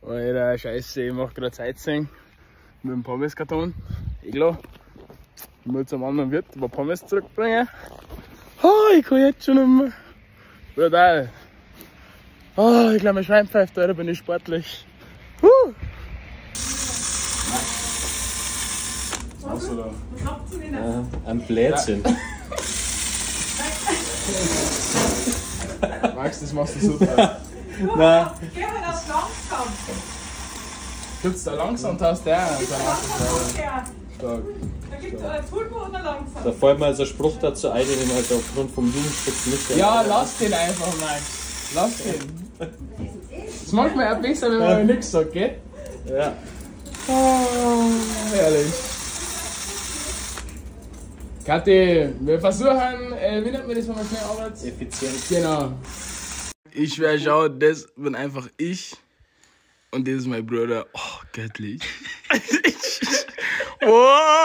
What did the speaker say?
Alter, scheiße, ich mach grad Sightseeing mit dem Pommeskarton. Eh klar. Ich muss zum anderen Wirt ein paar Pommes zurückbringen. Oh, ich kann jetzt schon nicht mehr. Brutal. Oh, ich glaube, mein Schwein pfeift, Alter, bin ich sportlich. Huh. Was machst du da? Was habt ihr denn? Ja, ein Blödsinn. Max, das machst du super. Nein. Geh halt auf langsam. Gibt's da langsam Taste auch? Gibt's da langsam Taste. Stark. Da gibt's einen Turbo und einen langsam. Da fällt mir also ein Spruch dazu ein, den ich halt aufgrund vom Jugendschutz nicht Ja, lass den einfach, Max. Lass den. Das ist manchmal auch besser, wenn man nichts sagt, gell? Ja. Oh, herrlich. Kathi, wir versuchen, wie nennt man das, wenn man schnell arbeitet? Effizient. Genau. Ich schwör, schau, das bin einfach ich. Und das ist mein Bruder. Oh, göttlich. Wow!